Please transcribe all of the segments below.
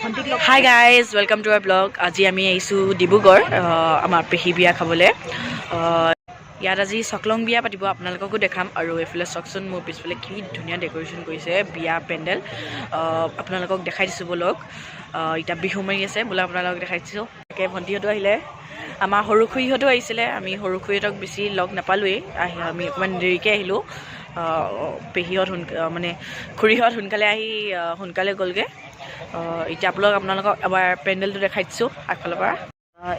Hi guys, welcome to our vlog. আজি আমি আহিছোঁ ডিব্ৰুগড় আমাৰ পেহী বিয়া খাবলৈ। ইয়াত আজি চকলং বিয়া পাতিব, আপোনালোককো দেখাম। আৰু এইফালে চাওকচোন, মোৰ পিছফালে কি ধুনীয়া ডেক'ৰেশ্যন কৰিছে, বিয়া পেণ্ডেল। আপোনালোকক দেখাই দিছোঁ ব'লক। এতিয়া বিহু মাৰি আছে বোলে, আপোনালোকক দেখাই দিছোঁ। তাকে ভণ্টিহঁতো আহিলে, আমাৰ সৰু খুৰীহঁতো আহিছিলে। আমি সৰু খুৰীহঁতক বেছি লগ নাপালোৱেই, আহি আমি অকণমান দেৰিকৈ আহিলোঁ। পেহীহঁত মানে খুৰীহঁত সোনকালে আহি সোনকালে গ'লগৈ। এতিয়া আপোনালোকক এবাৰ পেণ্ডেলটো দেখাই দিছোঁ আগফালৰ পৰা।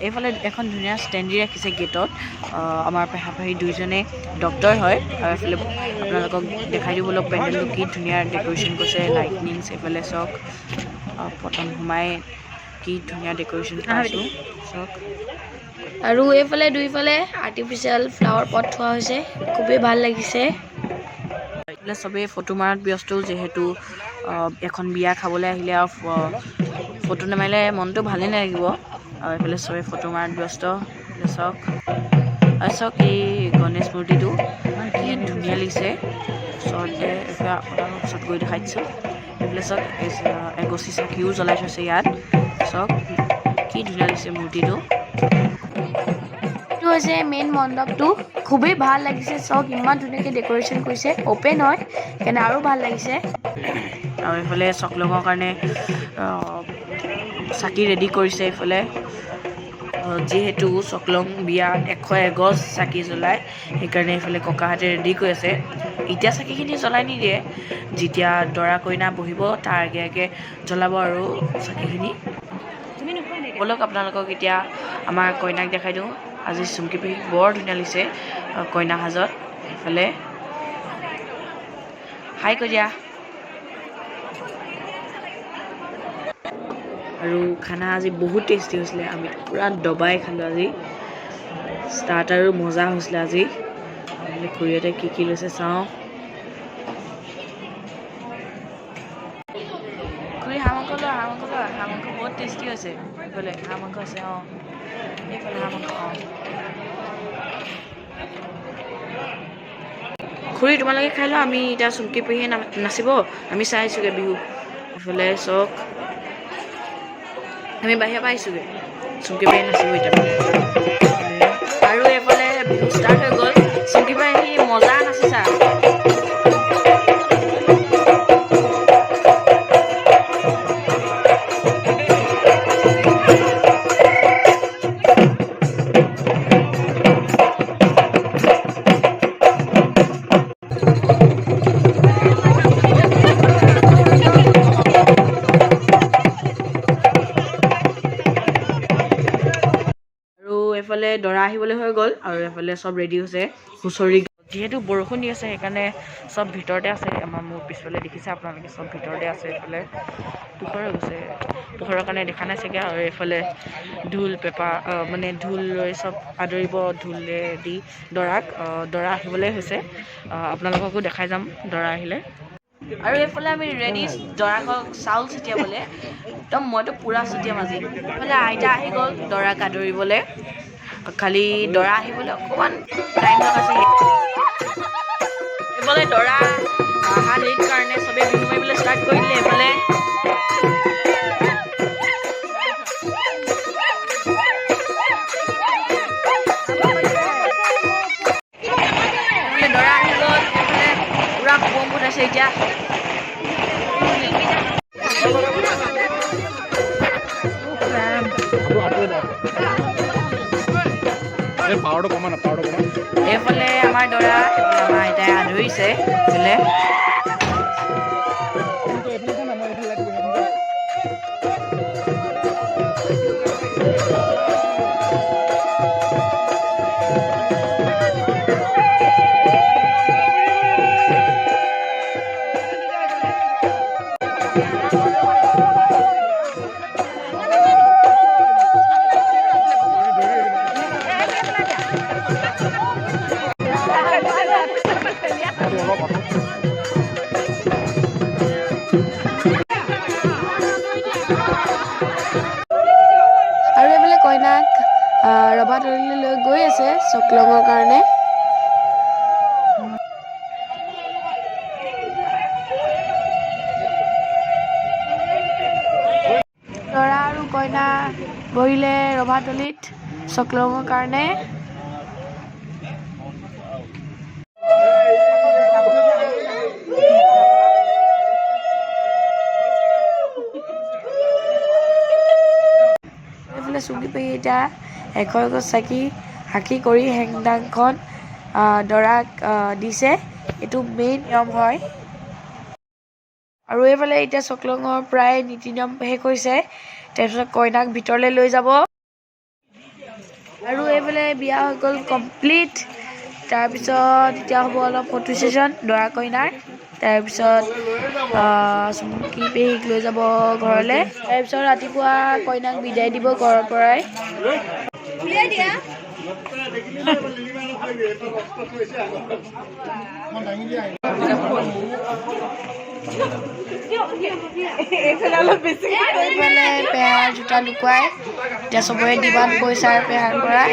এইফালে এখন ধুনীয়া ষ্টেণ্ডি ৰাখিছে গেটত। আমাৰ পেহা পেহী দুইজনে ডক্টৰ হয়। আৰু এইফালে আপোনালোকক দেখাই দিব অলপ পেণ্ডেলটো কি ধুনীয়া ডেক'ৰেশ্যন কৰিছে, লাইটনিংছ। এইফালে চাওক, প্ৰথম সোমাই কি ধুনীয়া ডেক'ৰেশ্যন পাইছোঁ, চাওক। আৰু এইফালে দুইফালে আৰ্টিফিচিয়েল ফ্লাৱাৰ পট থোৱা হৈছে, খুবেই ভাল লাগিছে। এইফালে চবেই ফটো মাৰাত ব্যস্ত, যিহেতু এখন বিয়া খাবলৈ আহিলে আৰু ফটো নামাৰিলে মনটো ভালেই নালাগিব। আৰু এইফালে চবেই ফটো মাৰাত ব্যস্ত। এইফালে চাওক, আৰু চাওক এই গণেশ মূৰ্তিটো কি ধুনীয়া লাগিছে। ওচৰতে এইফালে আপোনালোকক ওচৰত গৈ দেখাই দিছোঁ। এইফালে চাওক, এগছি চাকিও জ্বলাই থৈছে ইয়াত। চাওক কি ধুনীয়া লাগিছে মূৰ্তিটো। এইটো হৈছে মেইন মণ্ডপটো, খুবেই ভাল লাগিছে। চাওক, ইমান ধুনীয়াকৈ ডেক'ৰেশ্যন কৰিছে। অ'পেন হয় সেইকাৰণে আৰু ভাল লাগিছে। আৰু এইফালে চকলঙৰ কাৰণে চাকি ৰেডি কৰিছে এইফালে। যিহেতু চকলং বিয়াত 101 গছ চাকি জ্বলায়, সেইকাৰণে এইফালে ককাহঁতে ৰেডি কৰি আছে। এতিয়া চাকিখিনি জ্বলাই নিদিয়ে, যেতিয়া দৰা কইনা বহিব তাৰ আগে আগে জ্বলাব আৰু চাকিখিনি। ব'লক, আপোনালোকক এতিয়া আমাৰ কইনাক দেখাই দিওঁ। আজি চুমকি পেহীক বৰ ধুনীয়া লাগিছে কইনা সাজত। এইফালে হাই কৈ দিয়া। আৰু খানা আজি বহুত টেষ্টি হৈছিলে, আমি পূৰা দবাই খালোঁ আজি। ষ্টাৰ্টাৰো মজা হৈছিলে আজি। এইফালে খুৰীহঁতে কি কি লৈছে চাওঁ। খুৰী, হাঁহ মাংস লোৱা, হাঁহ মাংস লোৱা, হাঁহ মাংস বহুত টেষ্টি হৈছে। এইফালে হাঁহ মাংস আছে, অঁ, এইফালে হাঁহ মাংস, অঁ। খুৰী, তোমালোকে খাই লোৱা, আমি এতিয়া চুমকি পেহীয়ে নাচিব, আমি চাই আহিছোঁগৈ বিহু। এইফালে চাওক, আমি বাহিৰৰ পৰা আহিছোঁগৈ, চুমকি পেহী নাচিব এতিয়া। আৰু এইফালে বিহু ষ্টাৰ্ট হৈ গ'ল, চুমকি পেহী মজা নাচিছা। আৰু এইফালে দৰা আহিবলৈ হৈ গ'ল আৰু এইফালে চব ৰেডি হৈছে হুঁচৰি। যিহেতু বৰষুণ দি আছে, সেইকাৰণে চব ভিতৰতে আছে। আমাৰ মোৰ পিছফালে দেখিছে আপোনালোকে, চব ভিতৰতে আছে। এইফালে পোহৰ হৈ গৈছে, পোহৰৰ কাৰণে দেখা নাই চাগে। আৰু এইফালে ঢোল পেঁপা, মানে ঢোল লৈ চব আদৰিব ঢোলে দি দৰাক। দৰা আহিবলৈ হৈছে, আপোনালোককো দেখাই যাম দৰা আহিলে। আৰু এইফালে আমি ৰেডি দৰাক চাউল ছটিয়াবলৈ, একদম মইতো পূৰা ছটিয়াম আজি। এইফালে আইতা আহি গ'ল দৰাক আদৰিবলৈ, খালি দৰা আহিবলৈ অকণমান টাইম লগাইছে। এইফালে দৰা অহা দেৰিৰ কাৰণে চবেই বিহু মাৰিবলৈ ষ্টাৰ্ট কৰি দিলে এইফালে। এইফালে দৰা আহি গ'ল, এইফালে পূৰা বম ফুটাইছে এতিয়া। পাৱাৰটো কমা না, পাৱাৰটো কমা। এইফালে আমাৰ দৰা, এইফালে আমাৰ আইতাই আদৰিছে এইফালে। এইফালে যা না, মই এইফালে লাইট কৰি। আৰু এইফালে কইনাক ৰভাতলিলৈ লৈ গৈ আছে চকলঙৰ কাৰণে। কইনা বহিলে ৰভাতলিত চকলঙৰ কাৰণে। এইফালে চুমকি পেহী এতিয়া এশ এগছ চাকি সাক্ষী কৰি হেংদাংখন দৰাক দিছে। এইটো মেইন নিয়ম হয়। আৰু এইফালে এতিয়া চকলঙৰ প্ৰায় নীতি নিয়ম শেষ হৈছে। তাৰপিছত কইনাক ভিতৰলৈ লৈ যাব। আৰু এইফালে বিয়া হৈ গ'ল কমপ্লিট। তাৰপিছত এতিয়া হ'ব অলপ ফটো ছেশ্যন দৰা কইনাৰ। তাৰপিছত চুমকি পেহীক লৈ যাব ঘৰলৈ। তাৰপিছত ৰাতিপুৱা কইনাক বিদায় দিব ঘৰৰ পৰাই। এইফালে পেহাৰ জোতা লুকুৱাই এতিয়া চবৰে ডিমাণ্ড পইচাৰ পেহাৰ পৰা।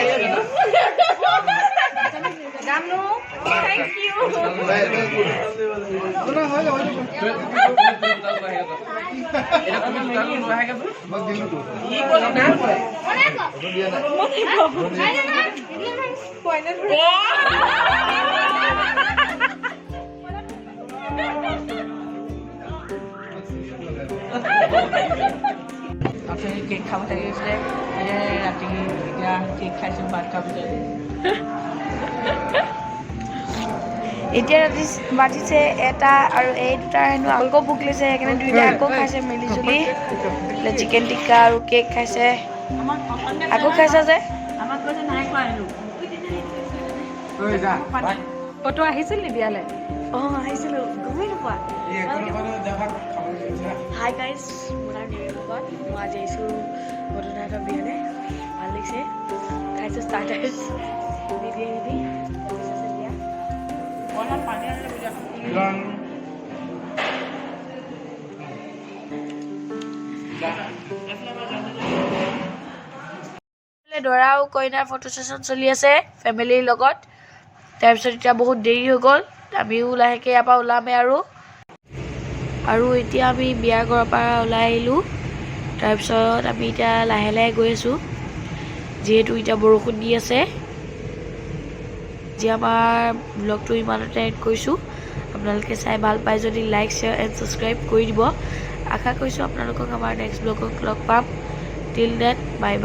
আপুনি কেক খাব লাগিছিলে এতিয়া ৰাতি, এতিয়া কেক খাইছোঁ ভাত খোৱাৰ পিছত। এতিয়া ৰাতি বাজিছে 1টা আৰু এই দুটাৰ হেনো আকৌ ভোক লাগিছে, সেইকাৰণে দুয়োটাই আকৌ খাইছে মিলি জুলি। চিকেন টিক্কা আৰু কেক খাইছে। আকৌ খাইছা যে? আমাক কৈছে নাই খোৱা হেনো। ফটো আহিছিল নি বিয়ালে? অঁ, আহিছিলোঁ, গমেই নোপোৱা। হাই গাইজ, মোৰ নাম দেৱী ভগত। মই আজি আহিছোঁ ঘটনাহঁতৰ বিয়ালৈ। ভাল লাগিছে, খাইছোঁ ষ্টাৰ্টাৰ্ছ নিদিয়ে নিদি আছে বিয়া। দৰা আৰু কইনাৰ ফটো ছেশ্যন চলি আছে ফেমিলিৰ লগত। তাৰপিছত এতিয়া বহুত দেৰি হৈ গ'ল, আমিও লাহেকৈ ইয়াৰ পৰা ওলামেই আৰু। আৰু এতিয়া আমি বিয়া ঘৰৰ পৰা ওলাই আহিলোঁ। তাৰপিছত আমি এতিয়া লাহে লাহে গৈ আছোঁ, যিহেতু এতিয়া বৰষুণ দি আছে। আজি আমাৰ ব্লগটো ইমানতে এণ্ড কৰিছোঁ। আপোনালোকে চাই ভাল পায় যদি লাইক, শ্বেয়াৰ এণ্ড ছাবস্ক্ৰাইব কৰি দিব। আশা কৰিছোঁ আপোনালোকক আমাৰ নেক্সট ব্লগত লগ পাম। Till then, bye bye.